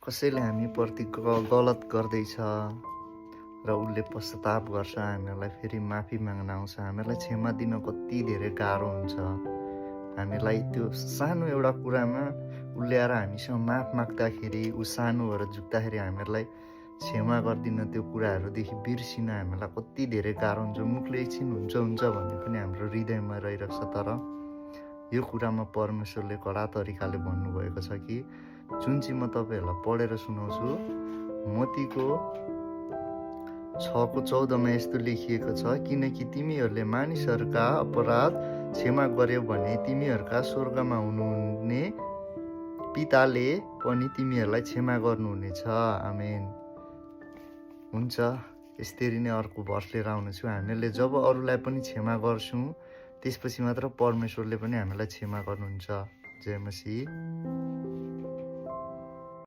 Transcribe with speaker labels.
Speaker 1: कसैले हामीप्रति गलत गर्दैछ र उसले पश्चाताप गर्छ, हामीहरूलाई फेरि माफी माग्न आउँछ, हामीलाई क्षमा दिन कति धेरै गाह्रो हुन्छ। हामीलाई त्यो सानो एउटा कुरामा उसले आएर हामीसँग माफ माग्दाखेरि, ऊ सानो भएर झुक्दाखेरि हामीहरूलाई क्षमा गरिदिन, त्यो कुराहरूदेखि बिर्सिन हामीलाई कति धेरै गाह्रो हुन्छ। मुखले एकछिन हुन्छ हुन्छ भन्ने पनि हाम्रो हृदयमा रहिरहेको छ। तर यो कुरामा परमेश्वरले कडा तरिकाले भन्नुभएको छ कि जुन चाहिँ म तपाईँहरूलाई पढेर सुनाउँछु, मत्तीको 6:14 यस्तो लेखिएको छ, किनकि तिमीहरूले मानिसहरूका अपराध क्षमा गर्यौ भने तिमीहरूका स्वर्गमा हुनुहुने पिताले पनि तिमीहरूलाई क्षमा गर्नुहुनेछ। आमेन। हुन्छ, यसरी नै अर्को भर्स लिएर आउनेछु। हामीले जब अरूलाई पनि क्षमा गर्छौँ, त्यसपछि मात्र परमेश्वरले पनि हामीलाई क्षमा गर्नुहुन्छ। जय मसीह।